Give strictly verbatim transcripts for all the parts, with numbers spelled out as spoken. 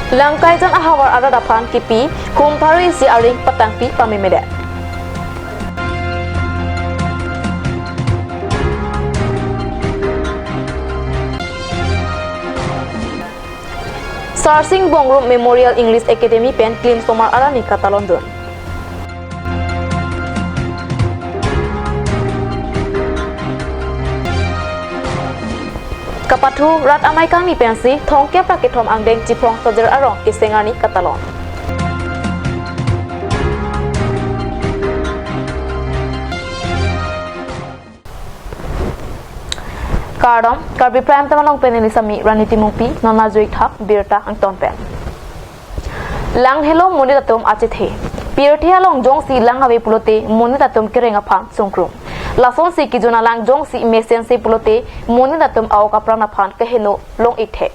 Langkaijan ahavar arat aphan kipi hum pharo isi aring patangpi pamemedet. Sarsing Bongrung Memorial English Academy pen klimsomar arni katalondun. Kapathu rat amei kangni pensi thomkep ra kethom angdeng chiphong sojir arong keseng arni katalon. Kardom, Karbi Prime Time along pen neli Sami Rani Timungpi, non ajuik thap birta angton pen. Lang helo monit atum achethe. Pirthe along jongsi lang ave pulote monit atum kereng aphan sungkrung. Lasonsi kejun alang jongsi mesense pulote monit atum a-ok apran aphan keheno long-ik the.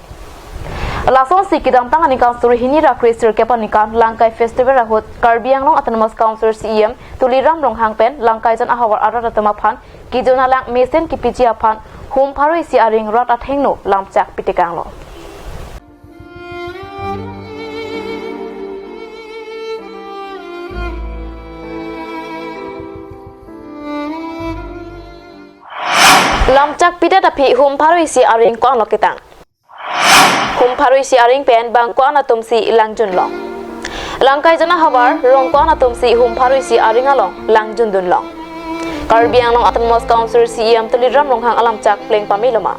Lasonsi kedamtang aningkan suri hini ra kre sirkep aningkan Langkai Festival ahut Karbi Anglong Autonomous Council C E M Tuliram Ronghang pen Langkaijan ahavar arat atum aphan kejun alang mesen kipiji aphan hum pharo isi aring rat athengno lamchak pitekanglo. Lamchak pidet aphi hum pharo isi aring ko-anlo ketang. Hum pharo isi aring pen bang ko-an atumsi langjunlong. Langkaijan ahavar rong ko-an atumsi hum pharo isi aring along langjundunlong. Karbi Anglong Autonomous Council C E M Tuliram Ronghang alamchak pleng pamelo ma.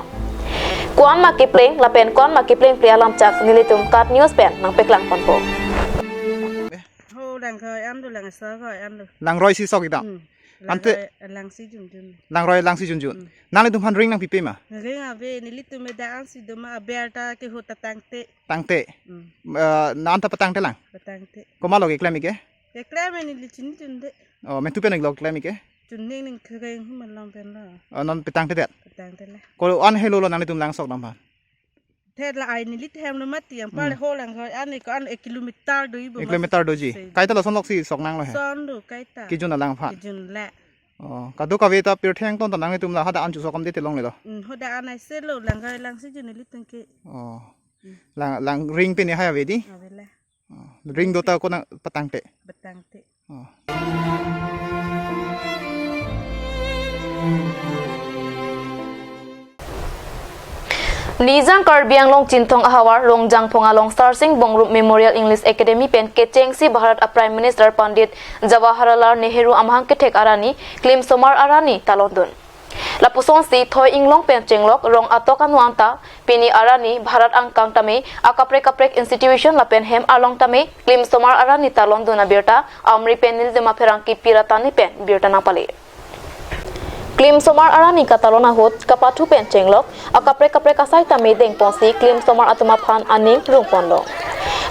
Ko-an ma kepleng lapen ko-an ma keplengple alamchak nelitum KAT News pen nangpeklang ponpo. Ho lang khoi an do, lang sa khoi an do. Langroi si sok-ik dam. Hmm. Ante langroi, langsi junjun. Langroi langsi junjun. Hmm. Nanglitum aphan ring nangpipe ma? Ring ave, nelitum me da ansi do ma, aber ta kehut ta tangte. Tangte. Hmm. Eh, nang ta patangte lang? Patangte. Komatlo keklem-ik ke? Keklem neli chinijunde. Oh, mentu pen-iklo keklem-ik ke? Chunning ning kereng hum along pen lo. Oh, non petangtedet? Petangte le. Ko-an helolo nanglitum lang sok dam aphan? Thet la ai neli themlo mati, yang pale, hmm, ho lang khoi an ko-an ek kilometer do ibo. Ek kilometer doji. Kaita lason loksi sok nanglo he? Son do kaita. Kejun alang aphan? Kejun le. Oh, kadokave ta pirthe angton ta nanglitum la hadak an chusok amde te longlelo. Hmm, hadak an ai selo, langroi langsi jun nelitum ke. Oh. Hmm. Lang, lang ring pen hai ave dei? Ave le. Oh, ring do ta konat patangte? Patangte. Oh. Nijang Karbi Anglong Chinthong ahavar Rongjangphong along Sarsing Bongrung Memorial English Academy pen kechengsi Bharat a Prime Minister Pandit Jawaharlal Nehru amahang kethek arni klimsomar arni talondun. Lapusonsi thoi inglong pen chenglok rong atok anu anta pini arni Bharat angkang tame akaprek kaprek institution lapen hem along tame klimsomar arni talondun abirta Amri pen nelitum apherangke Piratani pen birta nangpale. Klimsomar arni katalon ahut kapathu pen chenglok akaprek kaprek asai tame dengponsi klimsomar atum aphan aning rungponlo.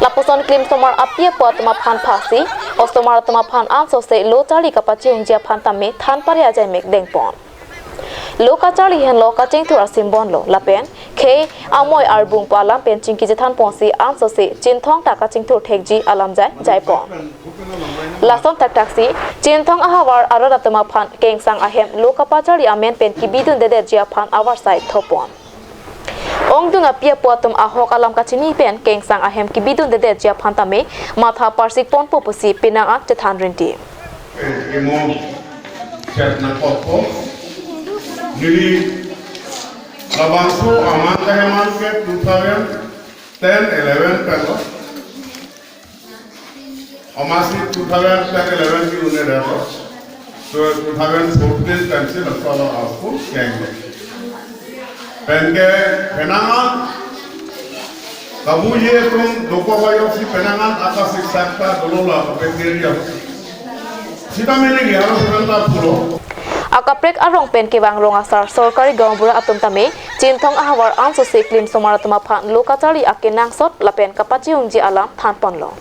Lapuson klimsomar api apo atum aphan phasi, osomar atum aphan ansose lo charli kapachingji aphan tame than pare ajai mek dengpon. Lo kacharli henlo kachingthur asimbonlo lapen khei amoi arbung pu alam pen chingki chethanponsi ansose Chinthong ta kachingthur thekji alam jai jaipon. Lason thakthak si Chinthong ahavar arat atum aphan kengsang ahem lo kapacharli amen pen kebidundedetji aphan avarsai thopon. Ongdung api apo atum ahok alam kachini pen kengsang ahem kebidundedetji aphan tame matha parsikponpo pusi penang an chethan rinti. Imo chet nangkokpo. Neli labangso aman kaheman ke two thousand ten eleven pen lo. Amatsi two thousand ten eleven ke un-edetlo. So two thousand fourteen pensi laso a-school keng. Penke penang an kabu ye tum dokok ajoksi penang an akasiksak ta dolo la kapekeria. Sitame neli aro penang ta pulo. Akaprek arong pen kevang rong asar sorkari gaonbura atum tame Chinthong ahavar ansose klimsomar atum aphan lo kacharli akenangsot lapen kapachingji alam thanponlo.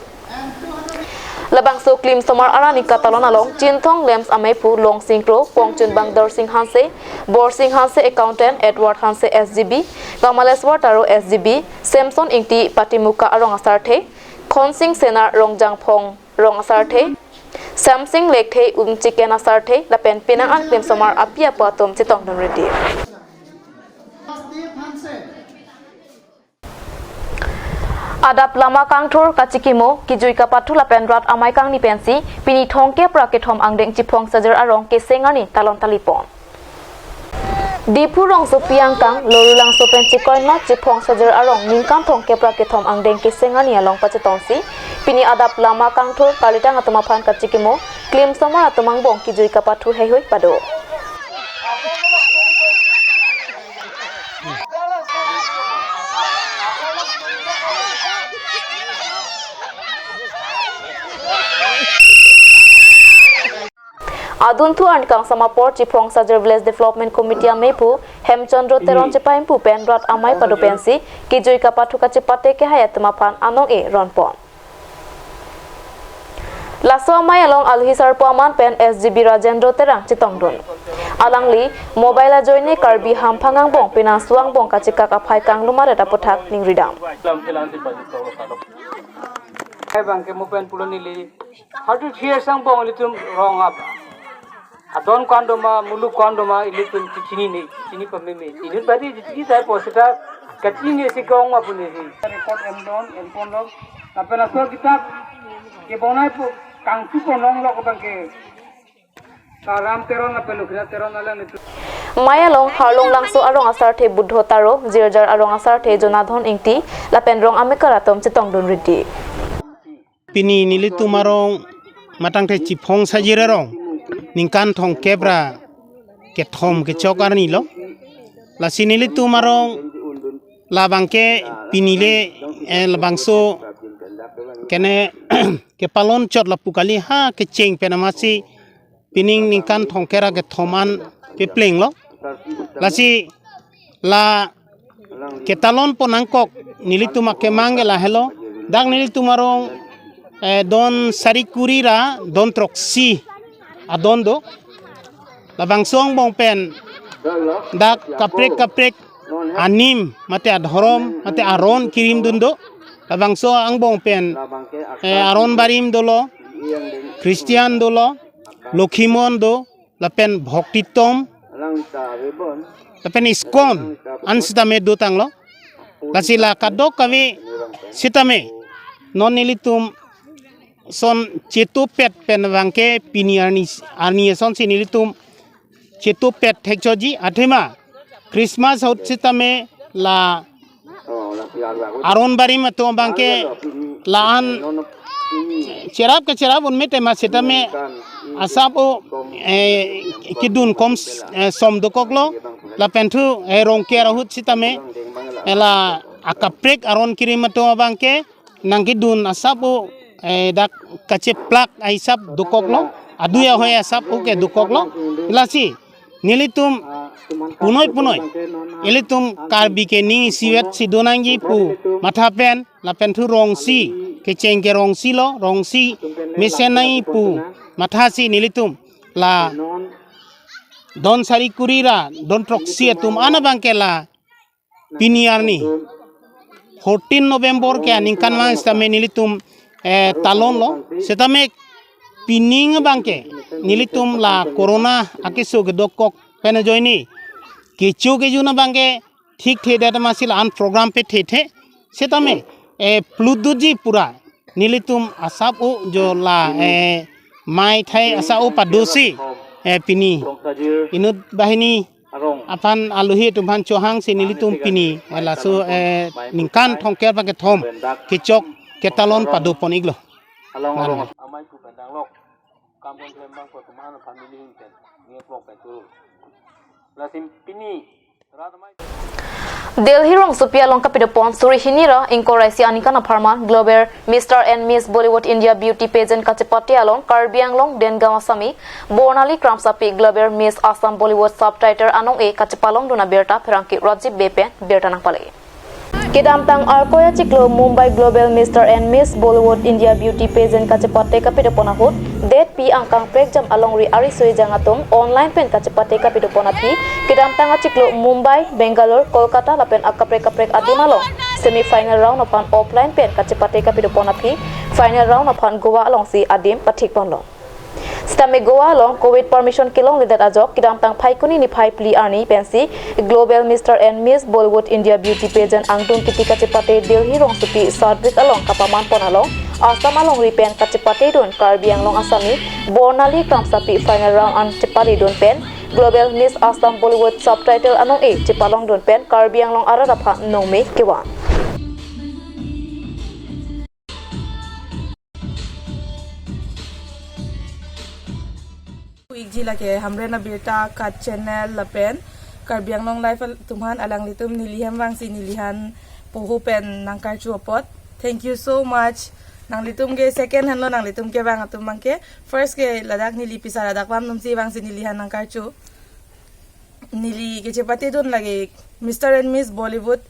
Labangso klimsomar arni katalon along Chinthong LAMPS ameiphu Longsing Kro, Kongchunbang Darsing Hanse, Borsing Hanse accountant, Edward Hanse S G B, Kamaleswar Taro S G B, Samson Ingti Patimuka arong asarthe, Khonsing Senar Rongjangphong rong asarthe, Samsing Lekthe un chicken asarthe lapen penang an klimsomar api apo atum chetongdun rinti. Adap lama kangthur kachikimo, kejui kapathu lapen rat amei kangni pensi pini thomkep ra kethom angdeng Chiphong Sajir arong keseng arni talon talipon. Diphu rongsopi angkang Lorulangso pen chikoi not Chiphong Sajir arong ningkan thomkep ra kethom angdeng keseng arni along pachetongsi pini adap lama kangthur kalitang atum aphan kachikimo, klim somar atum angbong kejui kapathu heihui pado. Adunthu arni kangsam apor Chiphong Sajir Village Development Committee amephu Hemchandra Teron chepahimpu pen rat amei pado pensi kejui kapathu kachepate kehai atum aphan anong-e ronpon. Laso amei along alohi sarpo aman pen S G B Rajendra Terang chetongdun. Alangli mobile ajoine Karbi hamphang angbong penang suang bong kachekak aphai kanglumar aputhak ningridam. Hai bang ke mo pen pulo neli. Hadu thier sang bong litum rong ap. Adon kwan doma, muluk kwan doma, ilitum chinine, chini pameme. Inut badi chini tai posita kachinine si kong ma pune si. Record em don, em pon lo. Lapen asor kitab kebonai po kangsu ponong lo kebang ke. Karam Teron lapen Lukira Teron alang itu. Amei along Harlonglangso arong asarthe Buddho Taro, Jirjar arong asarthe Jonadhon Ingti, lapen rong amekar atum chetongdun ridi. Pini nelitum arong matangthe Chiphong Sajir arong ningkan thomkep ra kethom kechok arni lo. Lasi nelitum arong labang ke pini le, eh, labangso kene kepalon chot lapu kali ha kecheng pen amatsi pining ningkan thomkep ra kethom an pepleng lo. Lasi la ketalon pon nangkok nelitum akemang ke lahelo. Dak nelitum arong, eh, don sari kuri ra don throksi adon do. Labangso angbong pen dak kaprek kaprek anim mate adhorom mate aron kerim dun do. Labangso angbong pen, eh, aron barim dolo, Christian dolo, Lokhimon do, lapen Bhaktitom, lapen ISKCON an sitame dotanglo. Lasi la kadokave sitame non nelitum son chetupet pen abang ke pini arni, arni asonsi nelitum chetupet thekchotji, athema Christmas ahut sitame la aron barim atum abang ke la-an cherap kecherap un-e tema sitame asap o, eh, kedun kom, eh, som dokoklo, lapen thu, eh, Rongker ahut sitame, eh, la akaprek aron kerim atum abang ke nangkedun asap o, eh, dak kacheplak aisap dokoklo, adui ahoi asap o ke dokoklo. Lasi nelitum punoi punoi ilitum Karbi ke ning isivet si donangji pu matha pen, lapen thu rongsi, kecheng ke rongsi lo, rongsi mesen nangji pu mathasi nelitum la don sari kuri ra don throksi atum an abang ke la pini arni fourteen November ke aningkanvang sitame nelitum, eh, talonlo. Sitame pining abang ke nelitum la corona akeso kedokok pen ajoine kecho kejun abang ke thikthedet amatsi la-an program pethethe. Sitame, eh, plutdunji pura nelitum asap o jo la, eh, mei thai asap o padosi, eh, pini inut banghini aphan alohi atum aphan chohangsi nelitum pini, eh, laso, eh, ningkan thomkep ra kethom kechok ketalon padopon iklo. Along along amei ku pen danglok kam pen klem bang ko teman family hin pen nge klok pen turu. Lasim pini Delhi rongsopi along kapidopon suri hini ra ingkoi ra isi aningkan apharman Global Mister and Miss Bollywood India Beauty Pageant kachepate along Karbi Anglong Dengaon asami Bornali Kramsapi Global Miss Assam Bollywood Subtitle anong-e kachepalongdun abirta pherangke Rajiv Bey pen birta nangpale. Kedamtang Arkoi achiklo Mumbai Global Mister and Miss Bollywood India Beauty Pageant kachepate kapidopon ahut, date pi angkang prekjam alongri ariso ejang atum online pen kachepate kapidopon aphi, kedamtang achiklo Mumbai, Bangalore, Kolkata lapen akaprek kaprek adun along semi final round aphan offline pen kachepate kapidopon aphi, final round aphan Goa alongsi adim pathikponlo. Sitame Goa along Covid permission kelongledet ajok kedamtang Phaikuni niphai phli arni pensi Global Mister and Miss Bollywood India Beauty Pageant angdung kiti kachepate Delhi rongsopi Sadvik along kapamanpon along Assam alongri pen kachepatedun Karbi Anglong asami Bornali Kramsapi final round an chepaledun pen Global Miss Assam Bollywood subtitle anong-e chepalongdun pen Karbi Anglong arat aphan nongme kevan. Ikji lake Hamren Abirta Kat Channel lapen Karbi Anglong Live al-, atum aphan alanglitum neli hem vangsi neli aphan poho pen nangkarju apot. Thank you so much. Nanglitum ke second hand lo, nanglitum kevang atum abangke. First ke ladak neli pisa ladak lam numsi vangsi neli aphan nangkarju. Neli kachepatedun lake Mister and Miss Bollywood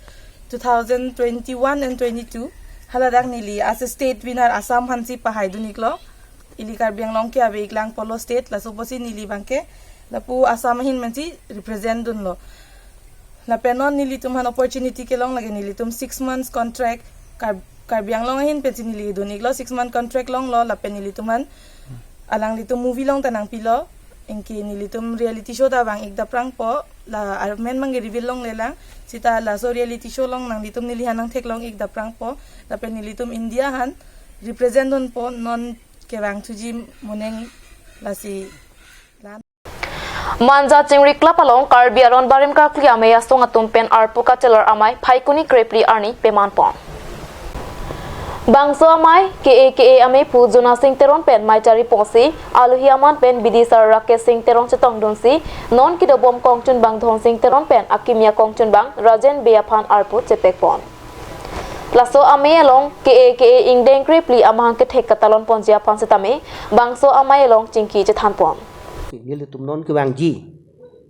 two thousand twenty-one and twenty-two. Haladak neli as a state winner Assam aphansi pahaidun iklo. Ili Karbi Anglong ke ave iklang polo state, laso apotsi neli abangke lapu Assam ahin pensi represent dunlo. Lapen non nelitum aphan opportunity kelong lake nelitum six months contract Kar-, Karbi Anglong ahin pensi neli dun iklo, six month contract longlo lapen nelitum aphan alanglitum movie along ta nangpilo, anke nelitum reality show ta vang ik daprangpo, la armen abangke reveal longlelang, seta laso reality show along nanglitum neli aphan nangtheklong ik daprangpo, lapen nelitum India aphan represent dunpo, non kevang thuji moneng lasi lan. Manja Chingri Club along Karbi Aron Barim Karkli Amei Asong atum pen arpu kachelar amei Phaikuni krephli arni pemanpon. Bangso amei ke-e ke-e amei pu Jona Sing Teron pen mei chariponsi, alohi aman pen bidisar Rakesh Sing Teron chetongdunsi, non kedobom kongchunbang Dhon Sing Teron pen akimi akongchunbang Rajen Bey aphan arpu chepekpon. Laso amei along ke-e ke-e ingdeng krephli amahang kethek katalonponji aphan setame, bangso amei along chingki chethanpon. Nelitum non kevangji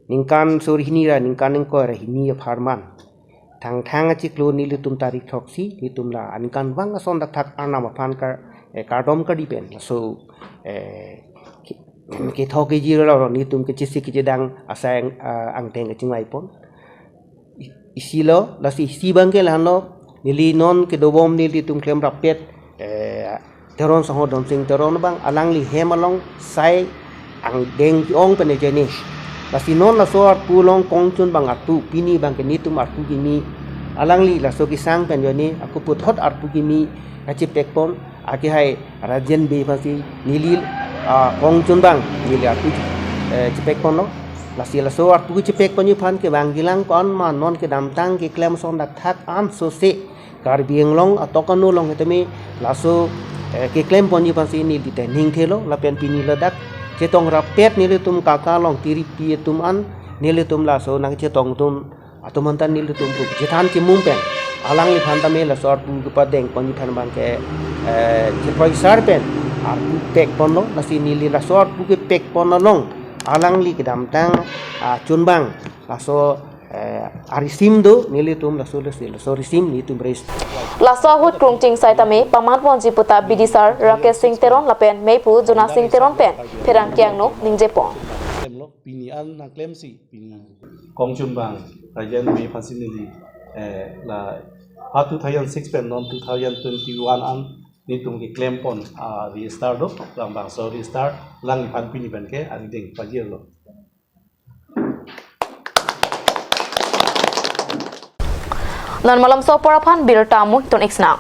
ningkan suri hini ra ningkan ingkoi ra hini apharman. Thangthang achiklo nelitum tarik throksi, nelitum la aningkanvang ason dakthak Arnam aphan kar, eh, kardom kardi pen. So, eh, ke-, kethok kejirlo nelitum kechisi kechedang asai ang, ah, angdeng kachingvaipon. I-, isi lo, lasi isi abangke lahenlo, neli non kedobom nelitum klemrappet, eh, Teron sangho Dhon Sing Teron abang, alangli hem along sai angdeng ke-ong pen ajoine. Lasi non laso arpu along kongchunbang arpu, pini abangke nelitum arpu kimi, alangli laso kesang pen ajoine, ako puthot arpu kimi kachepekpon, akehai Rajen Bey aphansi neli, ah, kongchunbang, neli arpu, eh, chepekponlo. Lasi laso arpu chepekponji aphan kevangjilang ko-an ma non kedamtang keklem ason dakthak ansose Karbi Anglong atok anu along setame laso, eh, keklemponji aphansi neli ta ningthelo lapen pini ladak chetongrappet nelitum kaka along tiripi atum an nelitum laso nangchetongdun atum aphan ta nelitum pu chethan chimum pen alangliphan tame laso arpu kepadengponji aphan abangke, eh, cheproisar pen arpu pekponlo, lasi neli laso arpu kepekpon along alangli kedamtang, ah, chunbang laso, eh, arisim do nelitum laso, laso, laso risim nelitum res. Laso ahut krungching sai tame pamanponji puta bidisar Rakesh Sing Teron lapen mei pu Jona Sing Teron pen pherangke angno ningjepon. Pini an nangklemsi pini kongchunbang Rajen Bey aphansi neli, eh, la ha two thousand six pen non two thousand twenty-one an nelitum keklempon, ah, register do, labangso register alangliphan pini abangke angdeng pajirlo. Non malomso apor aphan birta amu ton iksna.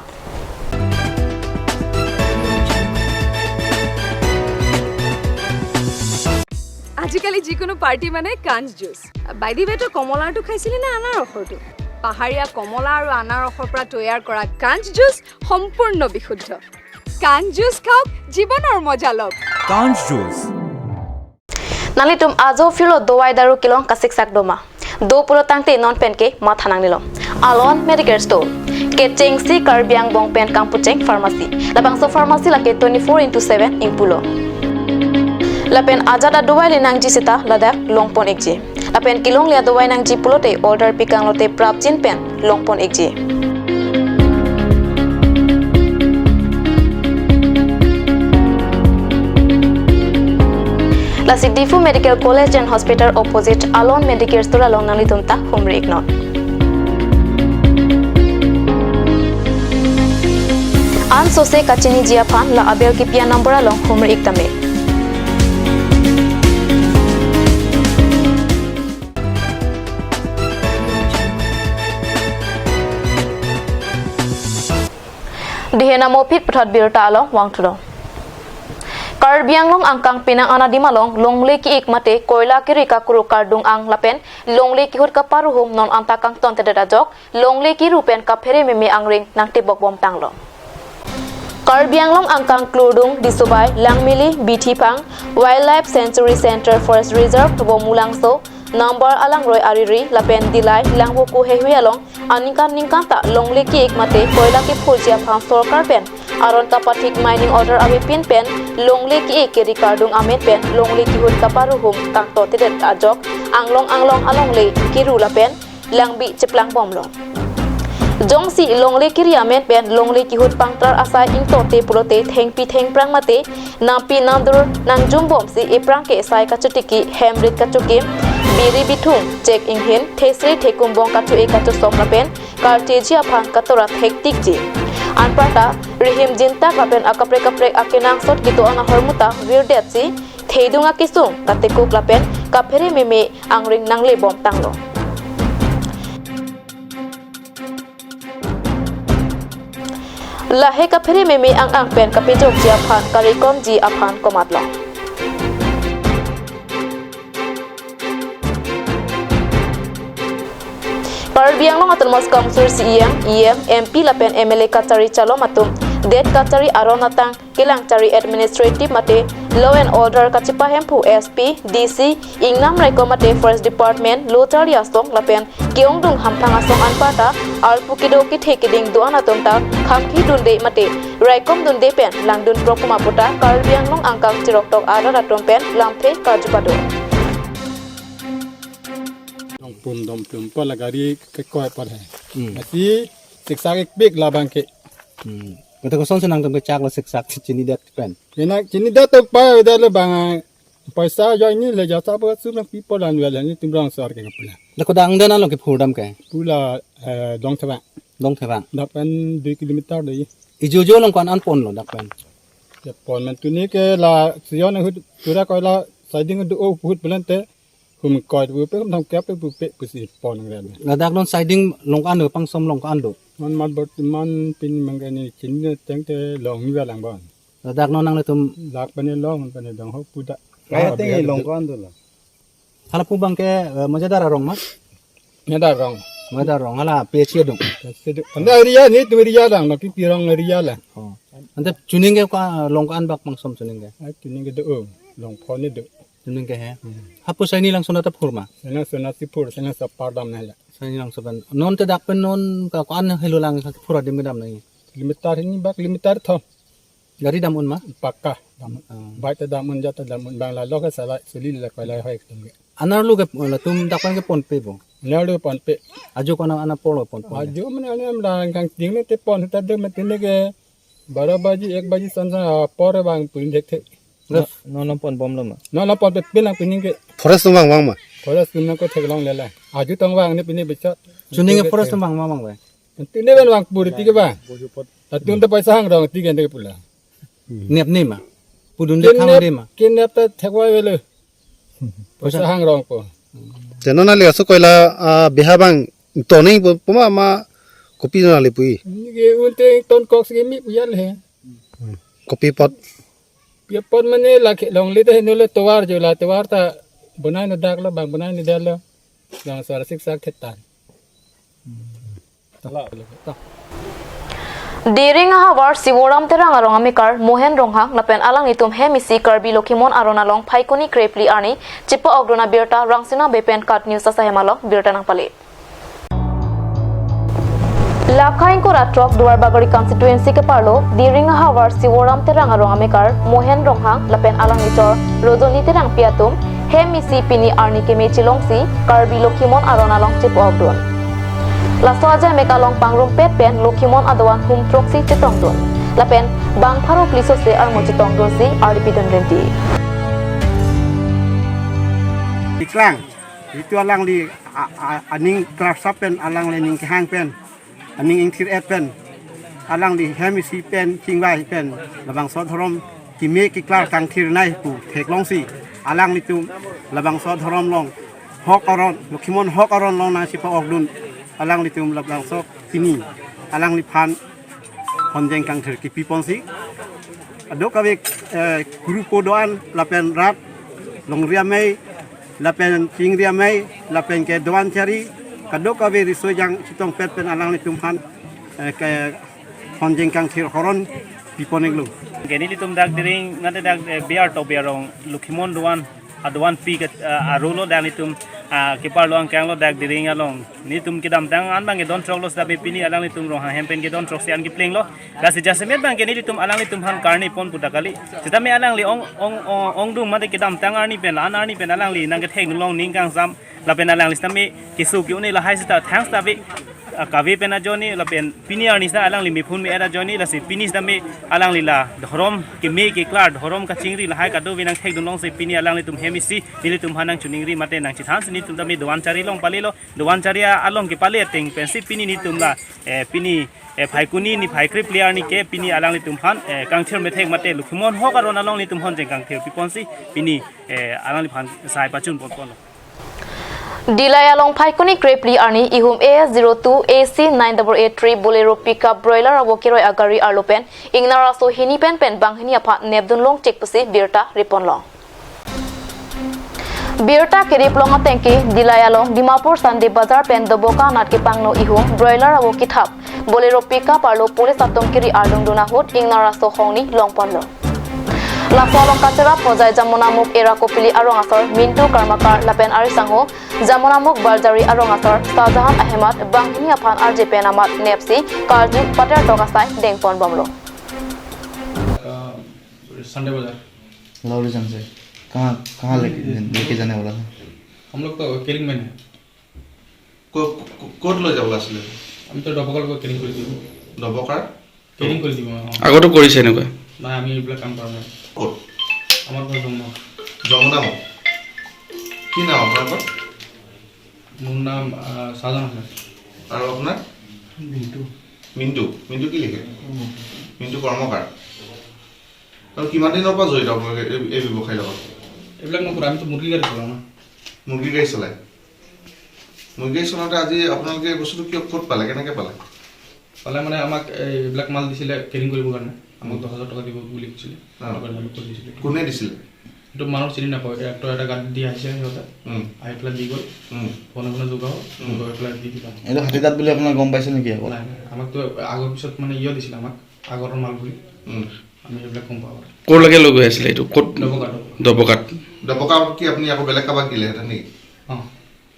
আজিকালি যিকোনো পাৰ্টি মানে কাঞ্চ juice. By the ৱে, তই কমলাৰটো খাইছিলি নে আনাৰসৰটো? পাহাৰীয়া কমলা আৰু আনাৰসৰ পৰা তৈয়াৰ কৰা কাঞ্চ জুচ সম্পূৰ্ণ বিশুদ্ধ। কাঞ্চ জুচ খাওক, জীৱনৰ মজা লওক। Kanj Juice. Nanglitum ajo phirlo dovai daru kelong kasiksak doma. Do pulo tangte non penke matha nangnelo. Alon Medicare Store. Kechengsi Karbi angbong pen kangpucheng pharmacy. Labangso pharmacy lake twenty-four into seven ingpulo. Lapen ajat adovai le nangji seta ladak longpon ikji. Lapen kelongle adovai nangji pulote order pikanglote prapjin pen longpon ikji. Lasi Diphu Medical College and Hospital opposite Alon Medicare Store along nanglitum ta humri iknon. Ansose kachiniji aphan la abel kipi a-number along humri ik tame. Tihin amo phit puthot birta along vangthulo. Karbi Anglong angkang penang anadim along longle ki-ik mate koila kiri kakuru kardung ang lapen longle kihut kaparuhum non anta kangtontedet ajok longle kiru pen kaphere meme angring nangtebok bomtanglo. Karbi Anglong angkang Klurdung, Disubai, Langmili, Bithiphang, Wildlife Sanctuary Center Forest Reserve, Bomulangso, Nambor Alangroi Ariri, lapen Dillai, Langvoku heihui along aningkan ningkan ta longle ki-ik mate koila kiphurji aphan sorkar pen aron kapathik mining order avepin pen longle ki-ik kiri kardung amen pen longle kihut kaparuhum kangtontedet ajok anglong anglong alongle kiru lapen langbi cheplang bomlo. Jongsi longle kiri amen pen longle kihut pangtrar asai ingtote pulote thengpi thengphrang mate nampi namdur nangjum bomsi ephrang ke sai kachotiki, hemrit kachokim, biri bithung, chek inghin, thesri thekumbong kacho-e kachosom lapen karteji aphan katora thektikji. Anparta rihim jintak lapen akaprek kaprek akenangsot kedo-an ahormu ta virdetsi thedung akesung katekuk lapen kaphere meme angring nangle bomtanglo. Lahei kaphere meme ang ang pen kapejokji aphan karikomji aphan komatlo. Karbi Anglong Autonomous Council C E M, E M, M P lapen M L A kachari chalom atum det kachari aron atang kelang chari administrative mate law and order kachipahemphu S P, D C, ingnam raikom mate Forest Department, lo charli asong lapen ke-ongdung hamphang asong anparta arpu kedo kethe keding do-an atum ta khangthi dunde mate raikom dunde pen langdun prok puma puta Karbi Anglong angkang chiroktok arat atum pen lamthe karju pado. Nong pun dom tum pa la gari ke koi pa hai. Hmm. Masi siksak ikpik labang ke. Hmm. Kata kosonsi nangtum kechak lo siksak chinidet pen. Kena chinidet to pa da le bang paisa jo ini le jasa pa sum nang people an wel ni tum rong sor ke pula. Le kodang den lo ke phurdam ke. Pula, eh, Dongthevang. Dongthevang. Dak pen dui kilometer dei. Ijojo along ko-an an ponlo dak pen. Ya pon man tuni ke la sion ahut tura koila siding do o hut belante. Hum koi pu pe hum thang kya pe pu pe pusi pon nang ren. Ladak non siding along ko-an do, pangsom along ko-an do. Non mat bot man pini mangke ni chin teng te long ni lang bon. Ladak non nanglitum. Lak pane long pane dong ho puda. Kaya teng long ko-an do la. Hala pu abang ke, eh, Majadar arong ma? Majadar arong. Majadar arong hala P H C adung. P H C adung. Anda area ni tu area lang, no ki pirong area lang. Oh. Ante chuning ke ko-an, long ko-an bak pangsom chuning ke. Ah, chuning ke do, oh, long pon ni do. Chuning ke he. Hmm. Hapu saini langso nata phur ma? Saini langso nata phur, saini langso pardam nela. Saini langso pen. Non te dak pen non ka ko-an helo lang phur adim kedam nai. Kilometer hini bak kilometer thom. Gari dam un ma? Pakka dam un. Ah. Bike ta dam un, jat ta dam un, bang la lok salai suli la koilai hoi tum ke. Anerlo ke latum dak pen ke ponpe bo. Anerlo ponpe. Ajo ko-an ana polo ponpo. Ajo mane ane am lang kangting ne te pon ta de mate ne ke baro baji ek baji san san apor bang pun dek the. Terus non lam pon bomlo ma? Non lam ponpe pin lang pini ke. Forest tum vang vang ma? Forest tum nang ko theklong lela. Ajo tong vang ne pini bichot. Chuning ke forest tum vang ma vang ba? Tuni ben vang pur ti ke ba. Latum ta paisa hangrong ti ke ande pula. Nep ne ma. Pudun de khang de ma. Kinep ta thekwai velo. Paisa hangrong po. Te non ale aso koila, ah, beha bang toning po, puma ma kopi non ale pui. Ni ke unte ton kok si mi puyal he. Kopi pot. Pia pot mane la ke longle te henu le tovar jo la tovar ta bonai na dak lo bang bonai na dal lo. Yang sar siksak thetan. Dering ahavar Sivoram Terang arong amekar Mohen Ronghang lapen alanglitum hem isi Karbi Lokhimon aron along Phaikuni krepli arni chepa-okdun abirta Rangsina Bey pen KAT News asahem along birta nangpale. Lakha ingkoi ra throk Duarbagori constituency keparlo Dering ahavar Sivoram Terang arong amekar Mohen Ronghang lapen alangli chor Rojoni Terangpi atum hem isi pini arni keme chelongsi Karbi Lokhimon aron along chepa-okdun. Laso ajaimek along pangrumpet pen Lokhimon adoan hum throksi chetongdun. Lapen bang pharo pli sose armu chetongdunsi aripidun rinti. Iklang, itu alangli a, a, aning klarsap pen, alangli aning kehang pen, aning ingthir-et pen, alangli hem isi pen, chingvai pen, labangso dhorom keme keklar kangthir nai pu theklongsi, alanglitum labangso dhorom along, hok aron, Lokhimon hok aron along nangchepa-okdun, alanglitum labangso pini, alangliphan Honjeng kangthir kipi ponsi, kadokave, eh, kuru po do-an lapen rat, longri amei, lapen chingri amei, lapen ke do-an chari, kadokave riso ejang chetongpet pen alanglitum aphan, eh, ke honjeng kangthir horon pi pon-iklo. Ke nelitum dak Diring, nate dak, eh, Biar to Biar rong, Lokhimon do-an, a do-an pi ke, eh, arlo dak nelitum, ah, keparlo angkang lo dak Diring along. Nelitum kedamtang an abang kedon throklo, seta pini alanglitum Ronghang hem pen kedon throksi an keplenglo. Lasi jasemet abang ke nelitum alanglitum aphan karni pon puta kali. Seta me alangli ong, ong, ong, ongdung mate kedamtang arni pen, la-an arni pen alangli nangkethek nulong ning kangsam. Lapen alangli seta me keso ke-un-e lahai seta thanks ta ve, ah, kave pen ajoine, lapen pini arni seta alangli mephun me-et ajoine, lasi pini seta me alangli la dhorom keme keklar, dhorom kachingri lahai kadokave nangthekdun longsi pini alanglitum hem isi nelitum aphan nangchiningri mate nangchethansi nelitum seta me do-an chari along palelo. Do-an chari along kepale ateng pensi pini nelitum la, eh, pini, eh, Phaikuni niphai krephli arni ke pini alanglitum aphan, eh, kangthir methek mate Lokhimon hok aron along nelitum honjeng kangthir pi ponsi pini, eh, alangliphan sai pachun pon ponlo. Dillai along Phaikuni krephli arni ihum A S zero two A C nine double eight three Bolero pickup broiler avo keroi agari arlo pen ingnar aso hini pen pen banghini aphan nepdun long chek pusi birta ri ponlo. Birta kerip long ateng ke Dillai along Dimapur Sunday Bazar pen Doboka anat kepangno ihum broiler avo kethap Bolero pickup arlo police atum keri arlungdun ahut ingnar aso hongni long ponlo. Laso along kacherap Hojai Jamunamukh Era Kopili arong asor Mintu Karmakar lapen ari sangho Jamunamukh Barzari arong asor Shahjahan Ahmed banghini aphan arje pen amat nepsi karju pater tok asai deng pon bomlo. Sunday बाजार। लौरी जंग से कहाँ कहाँ लेके लेके जाने वाला था? हम लोग तो केरिंग में है। को- को- ক'ত লৈ যাব আছিলে? আমি তো ডবকাল পৰা কেৰিং কৰি দিওঁ। ডবকাৰ? কেৰিং কৰি দিওঁ, অ। আগতো কৰিছে এনেকুৱা? নাই, আমি এইবিলাক কাম কৰা নাই। ক'ত? আমাৰ ঘৰ জমনা। যমুনা মুখ। কি নাম আপোনালোকৰ? মোৰ নাম আহ, চাহজান আছে। আৰু আপোনাৰ? মিণ্টু। মিণ্টু। মিণ্টু কি লিখে? মিণ্টু কৰ্মকাৰ। আৰু কিমান দিনৰ পৰা জড়িত আপোনালোকে এই এই ব্যৱসায়ৰ লগত? এইবিলাক নকৰোঁ, আমিতো মুৰ্গী গাড়ী চলাওঁ ন। মুৰ্গী গাড়ী চলায়। মুৰ্গী গাড়ী চলাওঁতে আজি আপোনালোকে এই বস্তুটো কিয় ক'ত পালে, কেনেকৈ পালে? পালে মানে আমাক এই এইবিলাক মাল দিছিলে কেৰিং কৰিবৰ কাৰণে, আমাক দহ হাজাৰ টকা দিব বুলি কৈছিলে। অ। তাৰ কাৰণে আমি কৰি দিছিলোঁ। কোনে দিছিলে? এইটো মানুহ চিনি নাপাওঁ, এই ট্ৰেক্টৰ এটা গাত দি আহিছে সিহঁতে, উম, আহি পেলাই দি গ'ল। উম, ফোনে ফোনে যোগাওঁ, উম। গৈ পেলাই দি দিলে আমাক। এইটো হাতীদাঁত বুলি আপোনাক গম পাইছে নেকি আকৌ? নাই, নাই, আমাকতো আগৰ পিছত মানে ইয়ে দিছিলে আমাক, আগৰৰ মাল বুলি। উম। আমি সেইবিলাক গম পাওঁ আৰু। ক'লৈকে লৈ গৈ আছিলে এইটো? ক'ত? ডবকা, ডবকা। ডবকাত। ডবকা কি আপুনি আকৌ বেলেগ কাৰোবাক দিলেহেঁতেন নেকি? অ,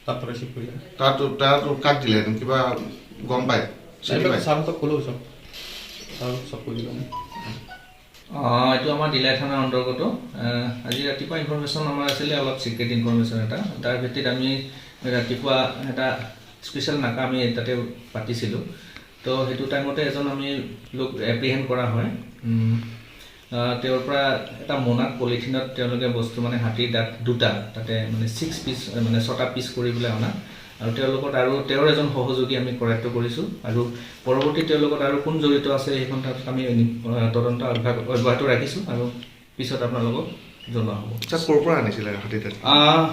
তাত পৰা ৰিচিভ কৰিলে। তাত তাত কাক দিলেহেঁতেন, কিবা গম পায়, চিনি এইবিলাক পায়? ছাৰহঁতক ক'লো চব, ছাৰক চব কৈ দিলোঁ আমি। অ, এইটো আমাৰ দিলাই থানাৰ অন্তৰ্গত। আহ, আজি ৰাতিপুৱা ইনফৰমেশ্যন আমাৰ আছিলে, অলপ ছিক্ৰেট ইনফৰমেশ্যন এটা। তাৰ ভিত্তিত আমি ৰাতিপুৱা এটা স্পেচিয়েল নাকা আমি তাতে পাতিছিলোঁ। তো সেইটো টাইমতে এজন আমি লোক এপ্ৰিহেণ্ড কৰা হয়। উম, আহ, তেওঁৰ পৰা এটা মোনাত পলিথিনত তেওঁলোকে বস্তু মানে হাতীৰ দাঁত দুটা, তাতে মানে ছিক্স পিচ, মানে ছটা পিচ কৰি পেলাই অনা। আৰু তেওঁলোকত আৰু তেওঁৰ এজন সহযোগী আমি কৰায়ত্ব কৰিছোঁ। আৰু পৰৱৰ্তী তেওঁলোকত আৰু কোন জড়িত আছে সেইখন তাত আমি এনে, আহ, তদন্ত অভ্যাস অব্যাহত ৰাখিছোঁ আৰু পিছত আপোনালোকক জনোৱা হ'ব। আচ্ছা, ক'ৰ পৰা আনিছিলে হাতীদাঁত? আহ,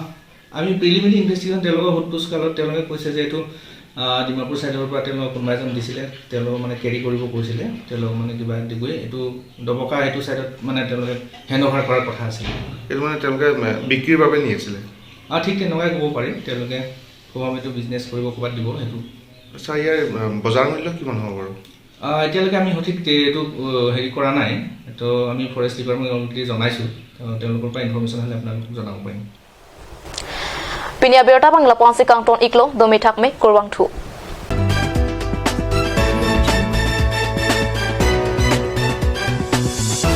আমি প্ৰিলিমিনেৰী ইনভেষ্টিগেশ্যন তেওঁলোকৰ সোধ পোছ কালত তেওঁলোকে কৈছে যে এইটো, আহ, ডিমাপুৰ ছাইডৰ পৰা তেওঁলোকক কোনোবা এজন দিছিলে, তেওঁলোকক মানে কেৰি কৰিব কৈছিলে, তেওঁলোকক মানে কিবা দিবই, এইটো ডবকা এইটো ছাইডত মানে তেওঁলোকে হেণ্ড অভাৰ কৰাৰ কথা আছিলে। এইটো মানে তেওঁলোকে, এ, বিক্ৰীৰ বাবে নি আছিলে? আহ, ঠিক তেনেকুৱাই ক'ব পাৰি, তেওঁলোকে ক'ৰবাত এইটো বিজনেছ কৰিব, ক'ৰবাত দিব সেইটো। আচ্ছা, ইয়াৰ, এ, বজাৰ মূল্য কিমান হ'ব বাৰু? আহ, এতিয়ালৈকে আমি সঠিক তে- এইটো, আহ, হেৰি কৰা নাই, তো আমি ফৰেষ্ট ডিপাৰ্টমেণ্ট অলৰেডি জনাইছোঁ, তো তেওঁলোকৰ পৰা ইনফৰমেশ্যন আহিলে আপোনালোকক জনাব পাৰিম। Pini abirta abang lapu-ansi kangton iklo, domi thakme, kurvangthu.